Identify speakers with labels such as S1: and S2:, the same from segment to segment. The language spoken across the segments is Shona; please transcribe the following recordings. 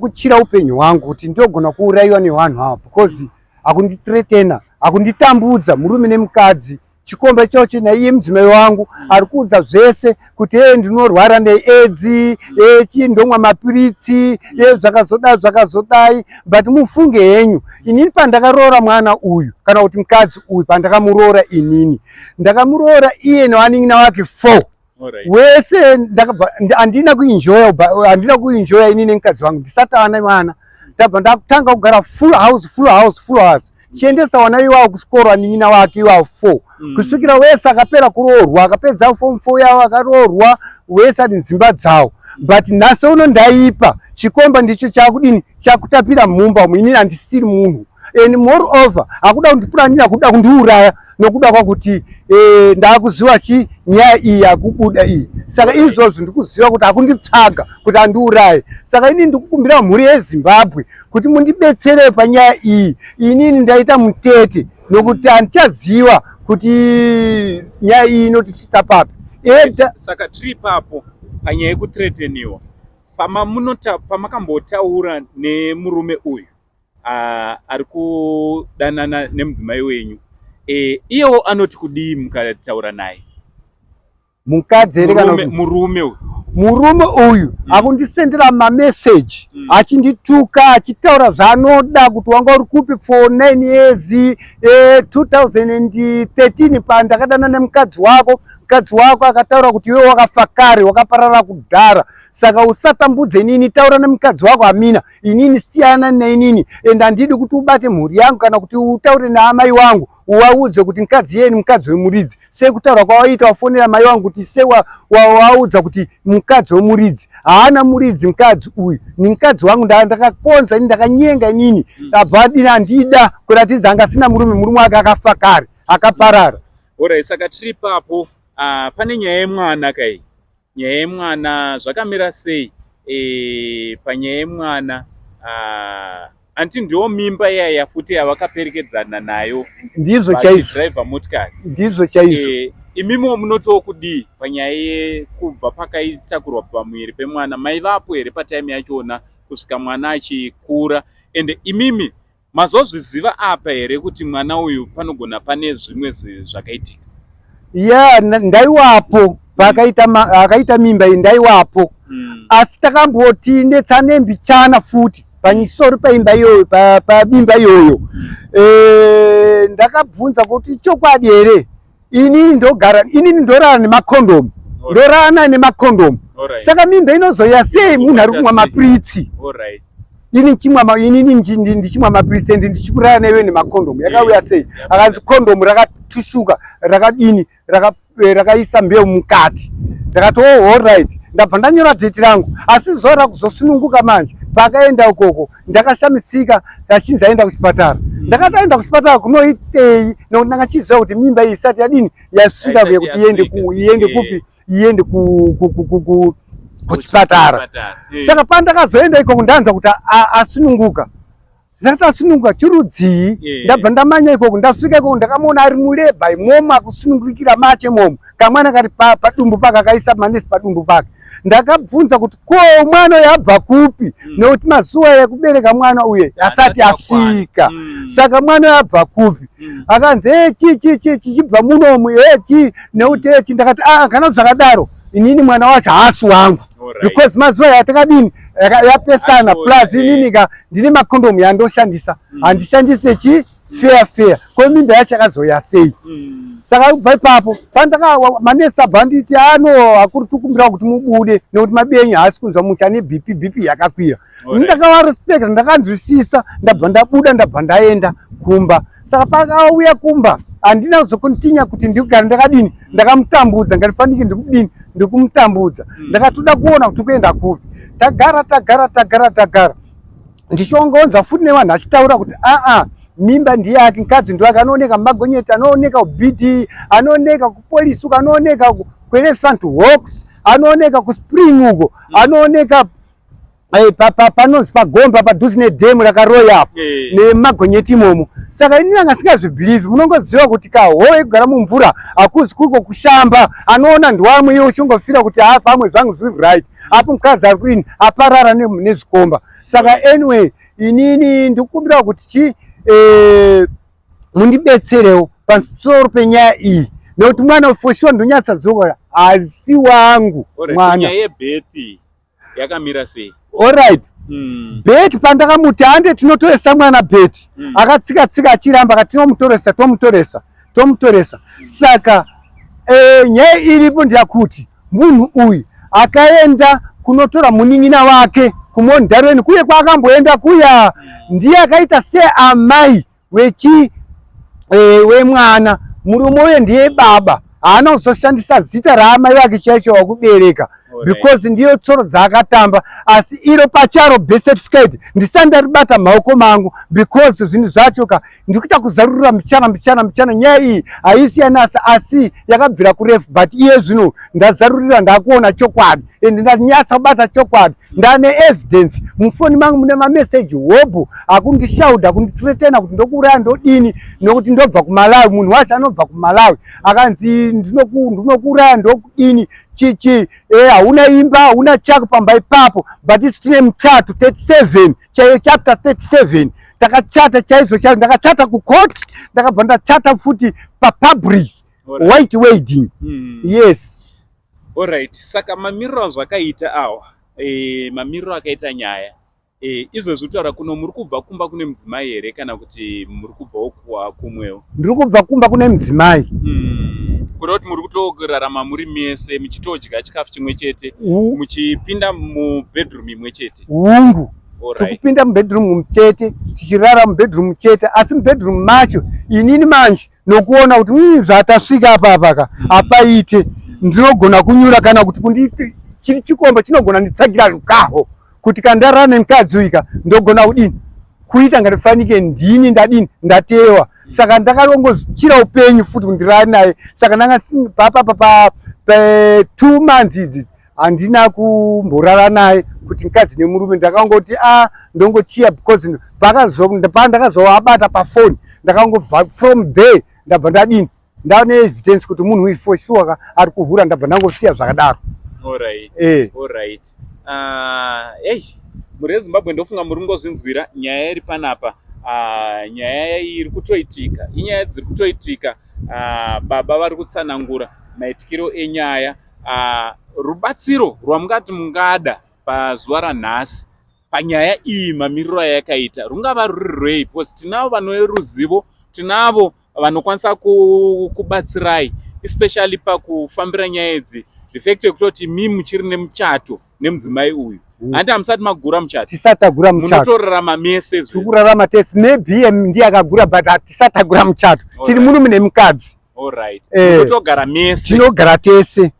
S1: Kutyira upenyu hwangu kuti ndogona kuurayiwa nevanhu ava because akunditretena, akunditambudza murume nemukadzi. Chikomba ichochi naiye mudzimai wangu ari kuudza zvese kuti ee ndinorwara needzi, ee chii ndomwa mapiritsi, ee zvakazodai zvakazodai, but mufunge henyu inini pandakaroora mwana uyu kana kuti mukadzi uyu, pandakamuroora inini ndakamuroora iye nevanin'ina wake 4 wese, ndakabva handina kuenjoya, handina kuenjoya inini nemukadzi wangu ndisati ana mwana. Ndabva ndakutanga kugara full house, full house, full house, chiendesa wana iwawo kuchikoro, anin'ina wake iwawo 4, kusvikira wese akapera kuroorwa, akapedza form 4 yavo, akaroorwa wese ari dzimba dzawo. But nhasi uno ndaipa chikomba ndicho chakudini, chakutapira mumba umu. Inini handisiri munhu and moreover hakuda kundipuranira kuda kundiuraya nokuda kwakuti ndakuziva chi nyaya iyi yakubuda iyi. Saka izvozvo ndikuziva kuti hakunditsvaga kuti andiuraye. Saka inini ndikukumbira mhuri yeZimbabwe kuti mundibetsere panyaya iyi. Inini ndaita mutete nokuti handichaziva kuti nyaya iyi inotisvitsa papi eda.
S2: Saka tiri ipapo panyaya yekutreteniwa, pamakambotaura nemurume uyu ari kudanana nemudzimai wenyu, iyewo anoti kudii mukataura naye?
S1: Mukadzi here kana
S2: murume uyu?
S1: Murume uyu akundisendera mameseji achindituka, achitaura zvaanoda kuti wanga uri kupi for 9 years, 2013 pandakadana nemukadzi wako. Mukadzi wako akataura kuti iwe wakafa kare, wakaparara kudhara, saka usatambudze inini. Taura nemukadzi wako Amina, inini siyana neinini and handidi kuti ubate mhuri yangu kana kuti utaure naamai wangu uvaudze kuti mukadzi yeni mukadzi wemuridzi, sekutaura kwawaita wafonera mai wangu kuti sewaudza kuti mukadzi wemuridzi. Haana muridzi mukadzi uyu, ni mukadzi wangu. Ndakakonza ini, ndakanyenga inini. Abva adini, handida kuratidza anga asina murume, murume wake akafa kare, akaparara.
S2: Alright, saka tiri ipapo, pane nyaya yemwana kai. Nyaya yemwana zvakamira sei panyaya yemwana? Anti ndiwo mimba iyaya futi yavakaperekedzana nayo?
S1: Ndizvo chaizvo.
S2: Driver motikari.
S1: Ndizvo chaizvo.
S2: Imimiwo munotiwo kudii panyaya yekubva pakaitakurwa pamuviri pemwana? Maivapo here patime yachona kusvika mwana achikura? Ende imimi mazozviziva apa here kuti mwana uyu panogona pane zvimwe zvakaitika?
S1: Ya, ndaiwapo paakaita akaita mimba iyi, ndaiwapo. Asi takamboti netsane mbichana futi pamusoro paimba iyoyo, pabimba iyoyo. Ndakabvunza kuti chokwadi here inini ndogara, inini ndorara nemakondomu, ndorara nemakondomu, saka mimba inozoya sei munhu ari kumwa mapiritsi? Ini ndichimwa, inini ndichimwa mapiritsi ende ndichikurara newe nemakondomu, yakauya sei? Akanzi kondomu rakatushuka, rakadini, rakaisa mbeu mukati. Ndakati, "Oh, alright." Ndabva ndanyora date rangu. Asi zuva rakuzosununguka manje paakaenda ukoko, ndakashamisika achinzi aenda kuchipatara. Ndakati aenda kuchipatara kunoitei? Nokuti ndanga chiziva kuti mimba iyi isati yadini, yasvika kuti iende kupi, iende kuchipatara. Saka pandakazoenda ikoko ndanza kuti asununguka. Ndakati asununguka chirudzii? Ndabva ndamanya ikoko. Ndasvika ikoko ndakamuona ari mulabour imomo, akusunungukira mache momo, kamwana kari padumbu pake, akaisa manesi padumbu pake. Ndakabvunza kuti ko mwana uyu abva kupi, nekuti mazuva ekubereka mwana uye asati asvika, saka mwana uyu abva kupi? Akanzi e chi chi chi chichibva munomu e chi nekuti echi. Ndakati, "A, kana zvakadaro inini mwana wacho haasi wangu because mazuva yatakadini yapesana, plus inini ka ndine makondomu yandoshandisa, handishandise chi fair fair, ko mimba yacho yakazoya sei?" Saka kubva ipapo pandaka manesi abva anditi, "Ano hakuri tukumbira kuti mubude nekuti mabenyu haasi kunzwa musha neBP, BP yakakwira." Ndakavarespecta, ndakanzwisisa, ndabva ndabuda, ndabva ndaenda kumba. Saka pakauya kumba handina kuzokontinya kuti ndigare ndakadini, ndakamutambudza, ngatifanike ndikudini, ndikumutambudza. Ndakatoda kuona kuti kuenda kupi. Tagara, tagara, tagara, tagara, ndichiongonza futi nevanhu achitaura kuti aa, mimba ndiyake, mukadzi ndiwake, anooneka mumagonyeti, anooneka kuBD, anooneka kupolisi uko, anooneka kuElephant Walks, anooneka kuSpring uko, anooneka. Eh, panonzi pagomba padhuze nedhemu rakaroya apo
S2: eh.
S1: nemagonyeti imomo. Saka ini ndanga singazvibhilivhi, munongoziva kuti kahowe kugara mumvura hakuzi kuko kushamba, anoona ndiwamwe iwe uchingofira kuti ha pamwe zvangu zviri right, apo mukadzi ari kudini aparara nezvikomba. Saka anyway inini ndikukumbira kuti chi eh, mundibetserewo pamusoro penyaya iyi nekuti mwana for sure ndonyatsa dzoka hasi wangu mwana.
S2: Yakamira sei?
S1: Alright. Beti pandakamuti hande tinotoresa mwana beti. Akatsika tsika achiramba akati tinomutoresa tomutoresa tomutoresa. Saka nyaya iripo ndeyakuti munhu uyu akaenda kunotora munin'ina wake kuMondarweni kuye kwaakamboenda kuya ndiye akaita seamai wechi wemwana. Murume uye ndiye baba, haana kuzoshandisa zita raamai vake chaicho wakubereka because ndiyo tsoro dzaakatamba. Asi iro pacharo birth certificate ndisati ndaribata maoko mangu because zvinhu zvacho ka ndikuita kuzarurira mbichana mbichana mbichana. Nyaya iyi haisi yanasi asi yakabvira kurefu, but iye zvino ndazarurira ndakuona chokwadi and ndanyatsa kubata chokwadi. Ndane evidence mufoni mangu mune mameseji hobho akundishauda kundithreatena kuti ndokuuraya ndodini nokuti ndobva kuMalawi. Munhu wacho anobva kuMalawi akanzi ndinokuuraya ndokudini chichi hauna imba hauna chako pamba ipapo, but isu tine muchato 37 chaiyo chapter 37 takachata chaizvo chaizvo. Ndakachata kucourt, ndakabva ndachata futi papublic white wedding. Yes.
S2: Alright, saka mamiriro azvakaita awa, mamiriro akaita nyaya izvozvi kutaura kuno, muri kubva kumba kune mudzimai here kana kuti muri kubvawo kumwewo?
S1: Ndiri kubva kumba kune mudzimai.
S2: Kureva kuti muri kutorarama muri mese, muchitodya chikafu chimwe chete, muchipinda mubedroom imwe chete?
S1: Hungu, tikupinda mubedroom muchete, tichirara mubedroom muchete, asi mubedroom macho inini manje nokuona kuti zvatasvika apa apaka apaite, ndinogona kunyura kana kuti kundi chiri chikomba chinogona nditsagira rukaho kuti kandarara nemukadzi uyu ndogona kudini kuita ngatifanike ndini ndadini ndatewa. Saka ndakangochira upenyu futi kundirara naye. Saka ndanga papa pa 2 months idzi handina kumborara naye kuti mukadzi nemurume. Ndakangoti a ndongochiya because pandakazoabata pafoni ndakangobva from there ndabva ndadini ndane evidence kuti munhu uyu for sure ka ari kuhura, ndabva ndangosiya zvakadaro.
S2: Alright.
S1: Eh.
S2: Alright. Hey, mhuri yeZimbabwe, ndofunga muri kungozvinzwira nyaya iri panapa. Nyaya iri kutoitika, inyaya dziri kutoitika. Baba vari kutsanangura maitikiro enyaya. Rubatsiro rwamungati mungada pazuva ranhasi panyaya iyi, mamiriro ayakaita, rungava ruri rwei? Because tinavo vane ruzivo, tinavo vanokwanisa kubatsirai, especially pakufambira nyaya idzi. The fact yekutoti mi muchiri nemuchato nemudzimai uyu, handi hamusati magura muchato?
S1: Tisati tagura muchato.
S2: Munotorarama mese?
S1: Tiri kurarama tese. Maybe iye ndiye akagura, but hatisati tagura muchato, tiri murume nemukadzi.
S2: Alright. Munotogara mese?
S1: Tinogara tese.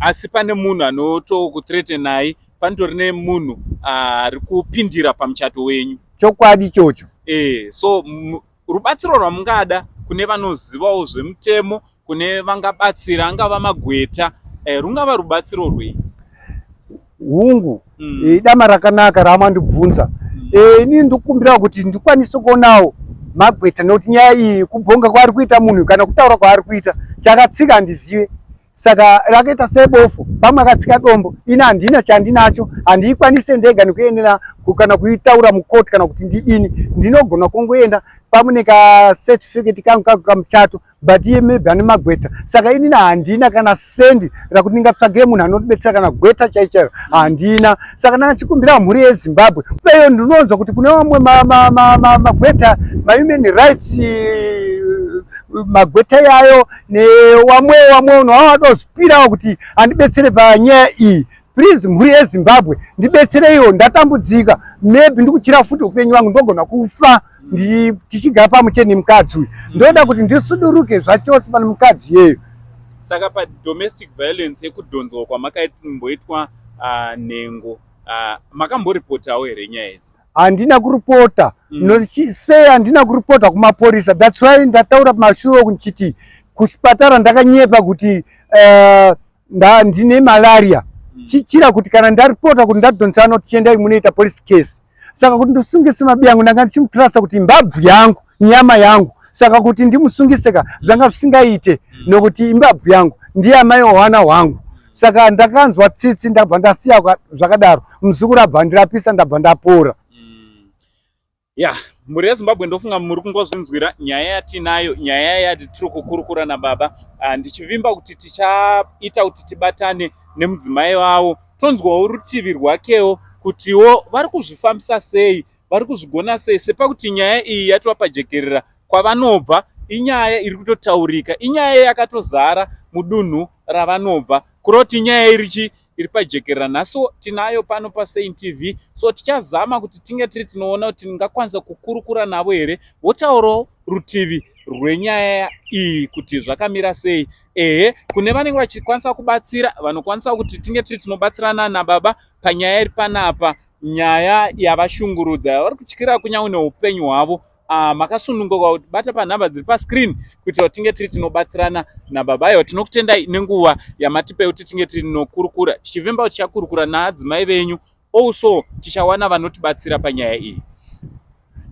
S2: Asi pane munhu anotokuthreatenai, panotori nemunhu ari kupindira pamuchato wenyu?
S1: Chokwadi ichocho.
S2: So rubatsiro rwamungada kune vanozivawo zvemutemo, kune vangabatsira, angava magweta, rungava rubatsiro rwei?
S1: Hungu, dama rakanaka ramandibvunza. Inini ndikukumbira kuti ndikwanise kuonawo magweta nekuti nyaya iyi kubhonga kwaari kuita munhu kana kutaura kwaari kuita chakatsika handizive. Saka rakaita sebofu, pamwe akatsika dombo, ini handina chandinacho, handiikwanise ndega nekuendera kana kuitaura mukoti kana kuti ndidini. Ndinogona kungoenda pamwe nekacertificate kangu kako kamuchato, but iye maybe ane magweta. Saka inini handina kana sendi rakuti ndingatsvage munhu anotibetsera kana gweta chai chairo handina. Saka ndachikumbira mhuri yeZimbabwe peyo, ndinonzwa kuti kune vamwe magweta mahuman rights, magweta yayo newamwe wamwe unhu vawadozipirawo kuti andibetsere panyaya iyi. Please, mhuri yeZimbabwe, ndibetsereiwo, ndatambudzika. Maybe ndikuchira futi upenyu wangu, ndogona kufa tichigara pamwe chete nemukadzi uyu. Ndoda kuti ndisuduruke zvachose pane mukadzi iyeyo.
S2: Saka padomestic violence yekudhonzwa kwamakamboitwa nhengo, makamboripotawo here nyaya idzi?
S1: Handina kuripota. Sei handina kuripota kumapurisa? That's why ndataura pamashure ndichiti kuchipatara ndakanyepa kuti ndine malaria. Chichira kuti kana ndaripota kuti ndadhonza anoti chiendai munoita police case. Saka kuti ndisungise mabi yangu, ndanga ndichimutrasta kuti imbabvu yangu, nyama yangu. Saka kuti ndimusungise ka zvanga zvisingaite, nokuti imbabvu yangu, ndiye amai wahwana hwangu. Saka ndakanzwa tsitsi, ndabva ndasiya zvakadaro. Muzukuru abva ndirapisa, ndabva ndapora.
S2: Ya, mhuri yeZimbabwe, ndofunga muri kungozvinzwira nyaya yatinayo, nyaya yatiri kukurukura nababa. Ndichivimba kuti tichaita kuti tibatane nemudzimai wavo, tonzwawo rutivi rwakewo kutiwo vari kuzvifambisa sei, vari kuzvigona sei, sepakuti nyaya iyi yatova pajekerera kwavanobva. Inyaya iri kutotaurika, inyaya yakatozara mudunhu ravanobva, kuroti inyaya irichi iri pajekerera. Nhasi tinayo pano paSaint TV, so tichazama kuti tinge tiri tinoona kuti tingakwanisa kukurukura navo here, votaurawo rutivi rwenyaya iyi kuti zvakamira sei. Ehe, kune vanenge vachikwanisa kubatsira, vanokwanisa kuti tinge tiri tinobatsirana nababa panyaya iri panapa, nyaya yavashungurudza, yavari kutyira kunyange neupenyu hwavo. Makasununguka kuti bata panhamba dziri pascreen kuitira kuti tinge tiri tinobatsirana nababa. Aiwa, tinokutendai nenguva yamatipa kuti tinge tiri tinokurukura, tichivimba kuti tichakurukura naadzimai venyu also, tichawana vanotibatsira panyaya iyi.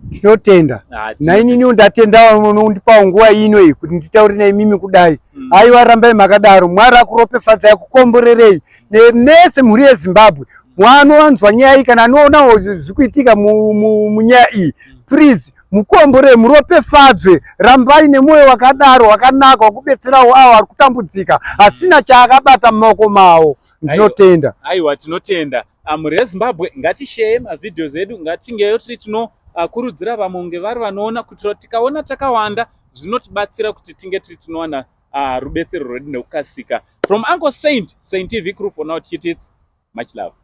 S1: Tinotenda. Naininiwo ndatendawo unondipawo nguva ino iyi kuti nditaure naimimi kudai. Aiwa, rambai makadaro. Mwari akuropefadzai, akukomborerei nemese mhuri yeZimbabwe. Mwanowanzwa nyaya iyi kana anoonawo zviri kuitika munyaya iyi, please mukomborere, muropefadzwe. Rambai nemwoyo wakadaro wakanaka wakubetserawo avo vari kutambudzika, asina chaakabata mumaoko mavo. Ndinotenda.
S2: Aiwa, tinotenda. Mhuri yeZimbabwe, ngatisheye mavideos edu, ngatingeyo tiri tinokurudzira vamwe kunge vari vanoona, kuitira kuti tikaona takawanda zvinotibatsira kuti tinge tiri tinowana rubetsero rwedu nekukasika. From Uncle Saint, Saint TV crew for now, tichiti much love.